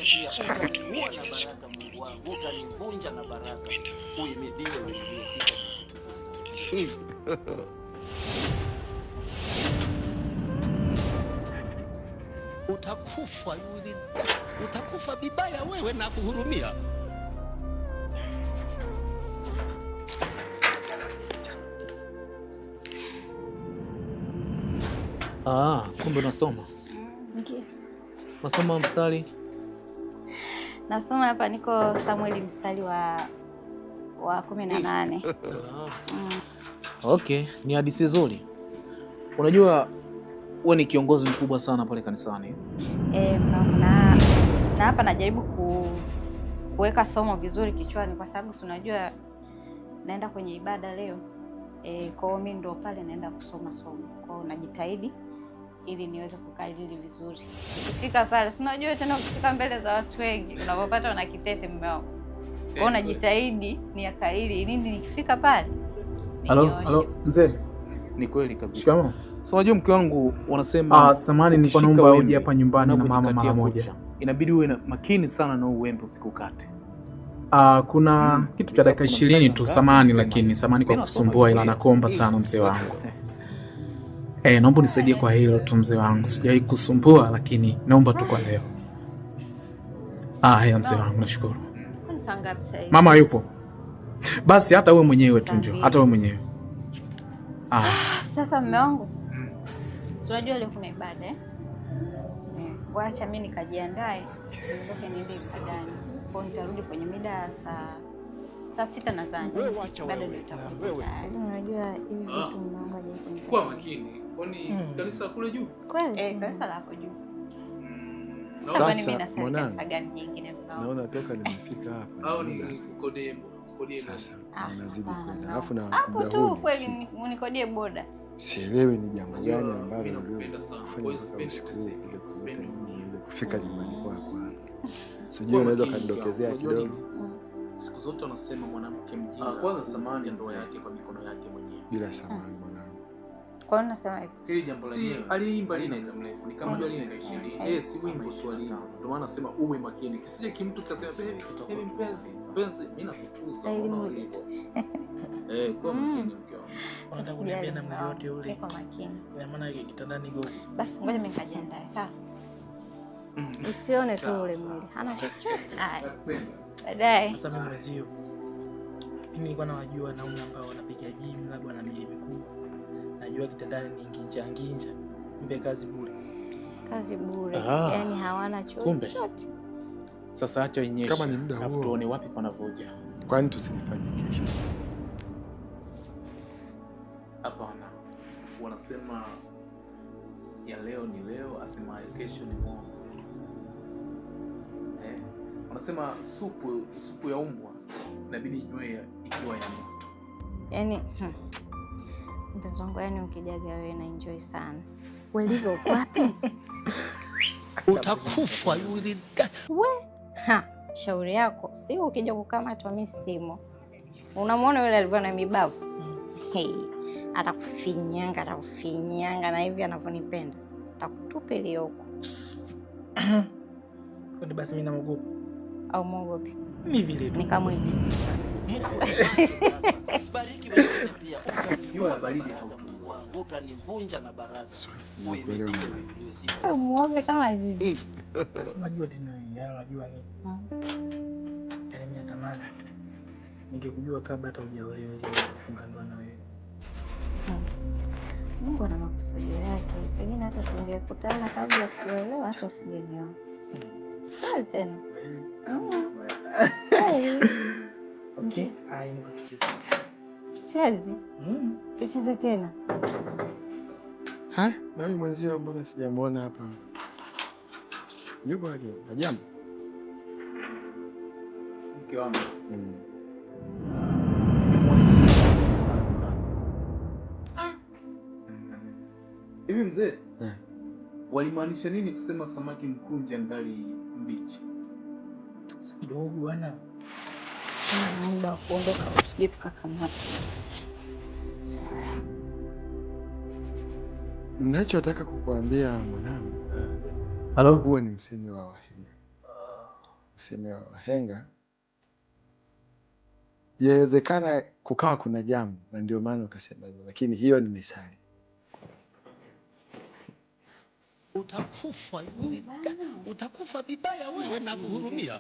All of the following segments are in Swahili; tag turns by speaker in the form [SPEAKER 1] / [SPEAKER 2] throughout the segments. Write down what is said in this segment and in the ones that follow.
[SPEAKER 1] Pia utakuwa na baraka, Mungu wangu, utanivunja na baraka. Uhimidiwe uinuliwe sifa na utukufu.
[SPEAKER 2] Utakufa yuli, utakufa vibaya wewe na kuhurumia.
[SPEAKER 3] Ah, kumbe unasoma.
[SPEAKER 4] Ndiyo.
[SPEAKER 3] Unasoma mstari?
[SPEAKER 4] Nasoma hapa, niko Samueli mstari wa 18.
[SPEAKER 3] Okay, ni hadithi nzuri. Unajua wewe ni kiongozi mkubwa sana pale kanisani.
[SPEAKER 4] Eh, na hapa najaribu kuweka somo vizuri kichwani kwa sababu si unajua naenda kwenye ibada leo. Kwa hiyo mimi ndo pale naenda kusoma somo. Kwa hiyo najitahidi ili niweze kukariri vizuri. Ukifika pale, si unajua tena ukifika mbele za watu wengi unapopata una kitete mume wangu. Kwa hiyo najitahidi niyakariri ili nikifika pale
[SPEAKER 5] Halo,
[SPEAKER 4] ninyooshe
[SPEAKER 5] halo,
[SPEAKER 4] vizuri.
[SPEAKER 5] mzee.
[SPEAKER 3] Ni kweli kabisa.
[SPEAKER 5] Shikamoo.
[SPEAKER 3] So unajua mke wangu wanasema
[SPEAKER 5] Ah, samahani nilikuwa
[SPEAKER 3] ukishika
[SPEAKER 5] naomba uje
[SPEAKER 3] wembe,
[SPEAKER 5] hapa nyumbani na mama
[SPEAKER 3] unapojikatia
[SPEAKER 5] mara moja.
[SPEAKER 3] kucha, inabidi uwe na makini sana na uwembe usikukate.
[SPEAKER 5] Ah, kuna kitu cha dakika
[SPEAKER 3] Kuna
[SPEAKER 5] 20 tu,
[SPEAKER 3] mstari
[SPEAKER 5] samahani
[SPEAKER 3] ngapi?
[SPEAKER 5] lakini samahani kwa
[SPEAKER 3] Mimi nasoma
[SPEAKER 5] kusumbua, ila
[SPEAKER 3] Biblia.
[SPEAKER 5] nakuomba sana mzee wangu. Naomba unisaidie kwa hilo tu mzee wangu. Sijawahi kusumbua lakini naomba tu kwa leo. Ah, haya mzee wangu, nashukuru.
[SPEAKER 4] Kwani saa ngapi sasa hivi?
[SPEAKER 5] Mama yupo? Basi hata wewe mwenyewe tu njoo, hata wewe mwenyewe. Ah,
[SPEAKER 4] Sasa mume wangu, si unajua leo kuna ibada eh? Wacha mimi nikajiandae niondoke niende ibadani. Kwa hiyo nitarudi kwenye mida ya saa 6 nadhani.
[SPEAKER 2] Wewe wacha
[SPEAKER 4] Bado
[SPEAKER 2] wewe.
[SPEAKER 4] nitakuwa
[SPEAKER 2] Wewe.
[SPEAKER 4] tayari.
[SPEAKER 6] Unajua hivi vitu mume wangu hajawahi kunifanyia.
[SPEAKER 3] Kwa makini. Kwani kanisa kule juu?
[SPEAKER 6] Kweli?
[SPEAKER 4] Kanisa la hapo juu. Sasa kwani mimi
[SPEAKER 7] Sasa
[SPEAKER 4] nasali
[SPEAKER 7] mwanangu,
[SPEAKER 4] kanisa gani jingine mume wangu?
[SPEAKER 7] naona toka nimefika hapa
[SPEAKER 3] Au
[SPEAKER 7] ni muda
[SPEAKER 3] ni kukodie kukodie
[SPEAKER 7] sasa
[SPEAKER 4] Ah,
[SPEAKER 7] unazidi
[SPEAKER 4] hapana,
[SPEAKER 7] kwenda,
[SPEAKER 4] no.
[SPEAKER 7] alafu na
[SPEAKER 4] Hapo
[SPEAKER 7] muda
[SPEAKER 4] tu
[SPEAKER 7] huu ni
[SPEAKER 4] kweli
[SPEAKER 7] usiku.
[SPEAKER 4] unikodie boda.
[SPEAKER 7] Sielewi ni jambo
[SPEAKER 3] Unajua,
[SPEAKER 7] gani ambalo
[SPEAKER 3] mimi nakupenda sana.
[SPEAKER 7] kufanya
[SPEAKER 3] Kwa hiyo
[SPEAKER 7] mpaka
[SPEAKER 3] sipendi
[SPEAKER 7] usiku huu
[SPEAKER 3] kuteseka,
[SPEAKER 7] kuja kuleta
[SPEAKER 3] sipendi
[SPEAKER 7] mimi
[SPEAKER 3] kuumia.
[SPEAKER 7] niweze kufika nyumbani kwako hapa. Sijui
[SPEAKER 3] Kuwa
[SPEAKER 7] unaweza
[SPEAKER 3] makini mke wangu.
[SPEAKER 7] ukanidokezea
[SPEAKER 3] Unajua
[SPEAKER 7] kidogo
[SPEAKER 3] nini? Siku zote wanasema mwanamke mjinga
[SPEAKER 5] Kwanza samahani
[SPEAKER 3] ndoa
[SPEAKER 5] mzee.
[SPEAKER 3] yake kwa mikono yake mwenyewe.
[SPEAKER 7] bila samahani mwanangu.
[SPEAKER 4] Kwa hiyo nasema hivi.
[SPEAKER 3] Hili jambo
[SPEAKER 5] Si,
[SPEAKER 3] lenyewe
[SPEAKER 5] aliimba
[SPEAKER 3] halina
[SPEAKER 5] Linux.
[SPEAKER 3] muda mrefu, ni kama
[SPEAKER 4] Mm.
[SPEAKER 3] miaka 20.
[SPEAKER 5] Si wimbo tu aliimba. Ndio maana nasema uwe makini. Kisije kimtu kasema baby, baby mpenzi, mpenzi, mimi nakutusa
[SPEAKER 6] Staili
[SPEAKER 3] unaona
[SPEAKER 6] moja.
[SPEAKER 3] ulivyo. Kuwa makini mke wangu.
[SPEAKER 8] Unataka kuniambia na mwili wote ule,
[SPEAKER 4] Niko makini.
[SPEAKER 8] ina maana kitandani iko
[SPEAKER 4] Basi ngoja mimi nikajiandae, sawa?
[SPEAKER 6] Usione tu
[SPEAKER 3] Sawa,
[SPEAKER 6] ule
[SPEAKER 3] sawa,
[SPEAKER 6] mwili. Hana chochote.
[SPEAKER 4] Haya,
[SPEAKER 3] Nakupenda.
[SPEAKER 4] baadaye.
[SPEAKER 8] sasa. Mimi mwenzio, mimi nilikuwa nawajua wanaume ambao wanapiga gym, labda wana miili mikubwa, najua kitandani ni nginja nginja, mpe kazi bure.
[SPEAKER 6] Kazi bure.
[SPEAKER 3] Ah.
[SPEAKER 6] Yaani hawana
[SPEAKER 3] Kumbe.
[SPEAKER 6] chochote.
[SPEAKER 3] Sasa acha inyeshe.
[SPEAKER 7] Kama ni muda
[SPEAKER 3] Alafu
[SPEAKER 7] huo.
[SPEAKER 3] tuone wapi panavuja.
[SPEAKER 7] Kwani tusilifanye kesho?
[SPEAKER 3] Hapana. Wanasema ya leo ni leo, asemaye kesho ni mwongo. Wanasema supu ya umbwa inabidi inywe ikiwa ya moto.
[SPEAKER 6] Yaani mpenzi wangu, yaani ukijaga wewe na enjoy sana.
[SPEAKER 4] Ulizo uko wapi?
[SPEAKER 2] Utakufa yuli.
[SPEAKER 6] We, ha, shauri yako. Siku ukija kukamatwa mimi simo. Unamwona yule alivyo na mibavu? Hey, atakufinyanga, atakufinyanga na hivi anavyonipenda. Atakutupa iliyoko.
[SPEAKER 8] Kwani basi mimi naogopa
[SPEAKER 6] Au muogopi?
[SPEAKER 8] ni vile tu.
[SPEAKER 6] Nikamwite.
[SPEAKER 1] Bariki wengine pia.
[SPEAKER 3] Jua la baridi
[SPEAKER 1] Mungu wangu, utanivunja na baraka.
[SPEAKER 7] Nakuelewa
[SPEAKER 1] Uhimidiwe
[SPEAKER 7] mwanangu.
[SPEAKER 1] uinuliwe sifa.
[SPEAKER 4] Muombe kama hivi.
[SPEAKER 8] Unajua tena, yaani unajua nini? Yaani mimi natamani ningekujua kabla hata hujaolewa ili kufunga ndoa na wewe.
[SPEAKER 6] Mungu ana makusudio yake. Pengine hata tungekutana kabla sijaolewa hata usingenioa. Sawa tena. Hey,
[SPEAKER 8] Okay, haya niko tucheze sasa.
[SPEAKER 6] Tucheze. Tucheze tena.
[SPEAKER 7] Haya, na huyu mwenzio mbona sijamuona hapa? Yupo lakini, hajambo?
[SPEAKER 3] Mke wangu. Hivi mzee, walimaanisha nini kusema samaki mkunje angali mbichi?
[SPEAKER 8] Si kidogo bwana.
[SPEAKER 4] Muda wa kuondoka usije tukakamata.
[SPEAKER 7] Ninachotaka kukuambia mwanangu,
[SPEAKER 5] Halo?
[SPEAKER 7] huo ni msemi wa Wahenga. Useme wahenga. Yawezekana kukawa kuna jambo na ndio maana ukasema hivyo, lakini hiyo ni misali.
[SPEAKER 2] Utakufa utakufa vibaya wewe na kuhurumia.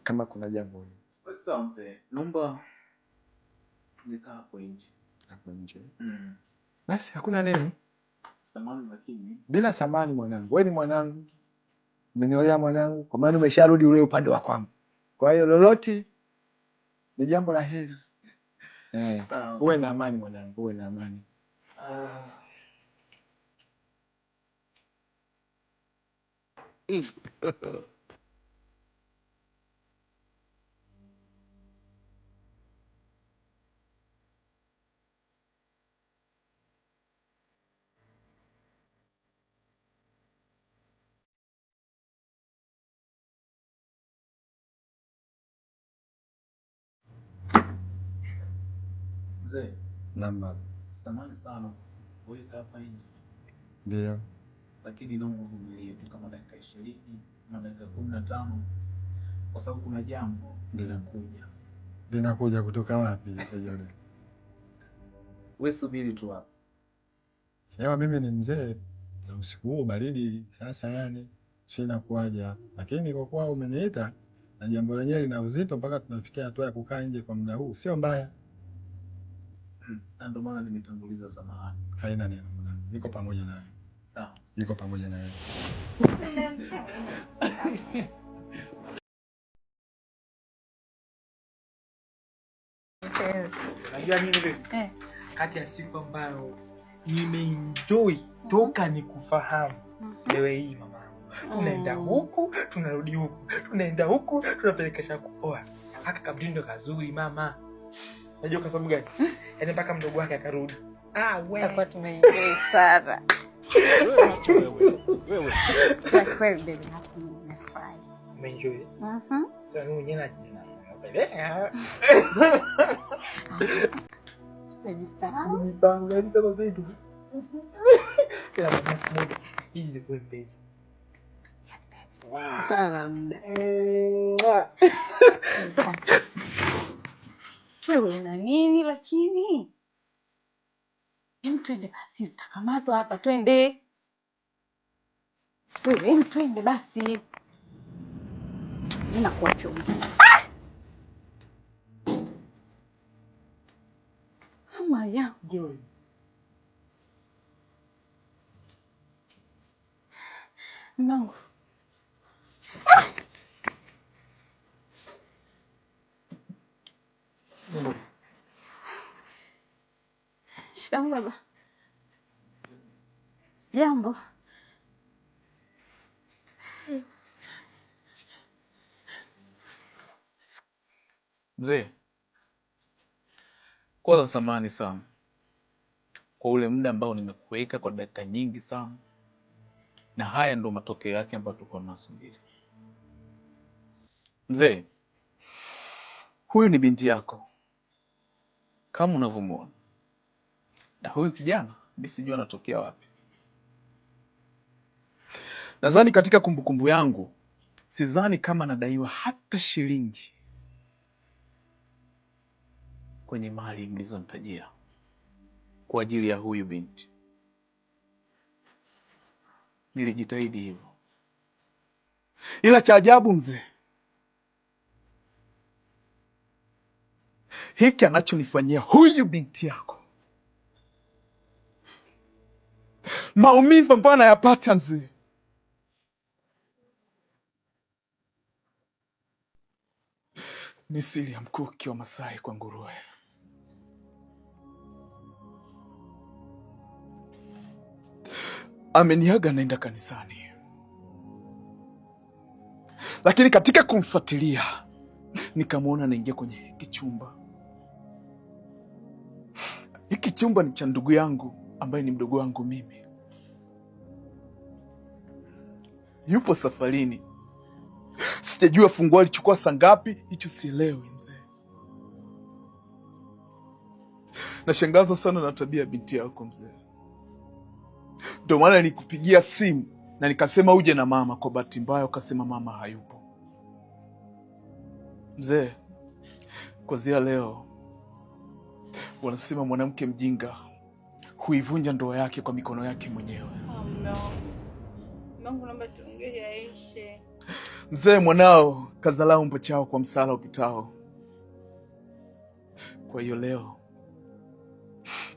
[SPEAKER 7] Kama kuna jambo
[SPEAKER 3] Sawa mzee, naomba tungekaa hapo nje.
[SPEAKER 7] Hapo nje. Basi hakuna neno.
[SPEAKER 3] Samahani lakini
[SPEAKER 7] bila samani mwanangu. Wewe ni mwanangu. Umeniolea mwanangu, kwa maana umesharudi ule upande wa kwangu. Kwa hiyo lolote ni jambo la heri. Uwe na amani mwanangu, uwe na amani.
[SPEAKER 3] Mzee.
[SPEAKER 7] Naam.
[SPEAKER 3] Samahani sana kuweka hapa nje.
[SPEAKER 7] Ndio.
[SPEAKER 3] Lakini naomba uvumilie tu kama dakika 20 ama dakika 15 kwa sababu kuna jambo linakuja.
[SPEAKER 7] Linakuja kutoka wapi?
[SPEAKER 3] Wewe subiri tu hapa.
[SPEAKER 7] Yawa mimi ni mzee na usiku huu baridi sasa, yani sio inakuaje, lakini kwa kuwa umeniita na jambo lenyewe lina uzito mpaka tunafikia hatua ya kukaa nje kwa muda huu, sio mbaya.
[SPEAKER 3] Na ndio maana nimetanguliza samahani.
[SPEAKER 7] Haina neno mwanangu. Niko pamoja nawe.
[SPEAKER 3] Sawa.
[SPEAKER 7] Niko pamoja nawe.
[SPEAKER 8] Unajua nini baby? Kati ya siku ambayo nimeenjoy toka nikufahamu wewe hii mama. Tunaenda huku, tunarudi huku. Tunaenda huku, tunapeleka shaku. Oa. Mpaka kamtindo kazuri mama. Unajua kwa sababu gani? Yaani mpaka mdogo wake akarudi. Ah, wewe.
[SPEAKER 6] Tutakuwa tumeenjoy sana.
[SPEAKER 2] Wewe.
[SPEAKER 6] Kwa kweli baby, nimefurahi.
[SPEAKER 8] Umeenjoy? Sasa mimi mwenyewe napeleka.
[SPEAKER 6] Nimejisahau.
[SPEAKER 8] Nimejisahau, yaani kama vitu. Kila mara siku moja hii ilikuwa mbezi. Wow.
[SPEAKER 6] Sana muda. Wewe una nini lakini? Hem, twende basi, utakamatwa hapa, twende. Wewe hem, twende basi. Mimi nakuacha huko. Ama ya.
[SPEAKER 8] Joy.
[SPEAKER 6] Mungu. Shikamoo baba. Jambo.
[SPEAKER 3] Mzee, kwanza samahani sana kwa ule muda ambao nimekuweka kwa dakika nyingi sana, na haya ndo matokeo yake ambayo tulikuwa tunasubiri. Mzee, huyu ni binti yako kama unavyomuona, na huyu kijana mimi sijui anatokea wapi. Nadhani katika kumbukumbu yangu sidhani kama anadaiwa hata shilingi kwenye mali mlizonitajia kwa ajili ya huyu binti. Nilijitahidi hivyo, ila cha ajabu mzee, hiki anachonifanyia huyu binti yako, maumivu ambayo anayapata mzee, ni siri ya mkuki wa Masai kwa nguruwe. Ameniaga naenda kanisani, lakini katika kumfuatilia nikamwona anaingia kwenye hiki chumba. Hiki chumba ni cha ndugu yangu ambaye ni mdogo wangu mimi, yupo safarini. Sijajua funguo alichukua saa ngapi, hicho sielewi mzee. Nashangazwa sana na tabia ya binti yako mzee. Ndio maana nikupigia simu Na nikasema uje na mama, kwa bahati mbaya ukasema mama hayupo. Mzee, kuanzia leo wanasema mwanamke mjinga huivunja ndoa yake kwa mikono yake mwenyewe.
[SPEAKER 4] Mume wangu. Mume wangu, naomba tuongee yaishe.
[SPEAKER 3] Mzee, mwanao kazalau mpachao kwa msala upitao. Kwa hiyo leo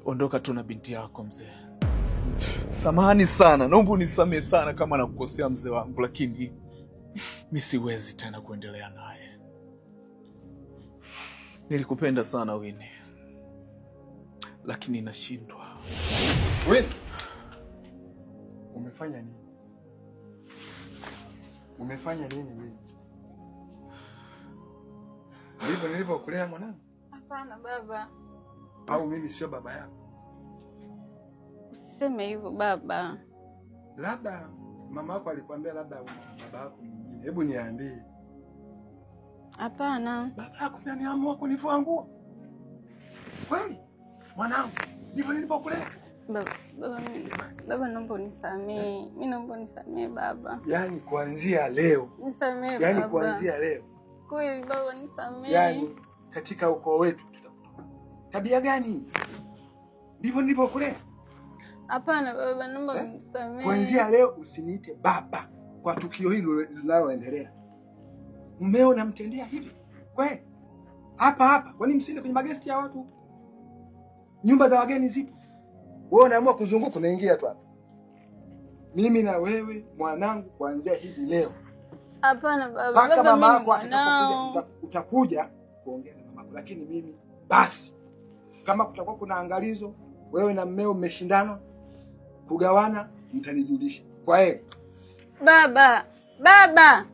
[SPEAKER 3] ondoka tu na binti yako mzee. Samahani sana, naomba unisamehe sana kama nakukosea mzee wangu, lakini mi siwezi tena kuendelea naye. Nilikupenda sana Winnie, lakini nashindwa.
[SPEAKER 7] Winnie, umefanya nini? Umefanya nini Winnie? Ndivyo nilivyokulea mwanangu?
[SPEAKER 4] Hapana baba.
[SPEAKER 7] Au mimi sio baba yako?
[SPEAKER 4] Usiseme hivyo baba.
[SPEAKER 7] Labda mama yako alikwambia labda baba yako mwingine. Hebu niambie.
[SPEAKER 4] Hapana.
[SPEAKER 7] Baba yako ndiye aliamua kunivua nguo? Kweli? Mwanangu, ndivyo nilivyokulea?
[SPEAKER 4] Baba, naomba unisamee. Mimi naomba unisamee baba.
[SPEAKER 7] Yaani kuanzia leo.
[SPEAKER 4] Nisamee baba.
[SPEAKER 7] Yaani kuanzia leo.
[SPEAKER 4] Kweli baba nisamee.
[SPEAKER 7] Yaani katika ukoo wetu tutakutoka. Tabia gani? Ndivyo nilivyokulea?
[SPEAKER 4] Hapana baba, naomba unisamee.
[SPEAKER 7] Kuanzia leo usiniite baba kwa tukio hili linaloendelea. Mmeo namtendea hivi? Kweli? Hapa hapa. Kwani msinde kwenye magesti ya watu? Nyumba za wageni zipo. Wewe unaamua kuzunguka unaingia tu hapa. Mimi na wewe mwanangu kuanzia hivi leo.
[SPEAKER 4] Hapana baba.
[SPEAKER 7] Paka
[SPEAKER 4] Baba,
[SPEAKER 7] mama
[SPEAKER 4] mimi
[SPEAKER 7] yako atakapokuja utakuja kuongea na mama yako, lakini mimi basi kama kutakuwa kuna angalizo, wewe na mmeo mmeshindana kugawana, mtanijulisha. Kwa hiyo
[SPEAKER 4] Baba, baba.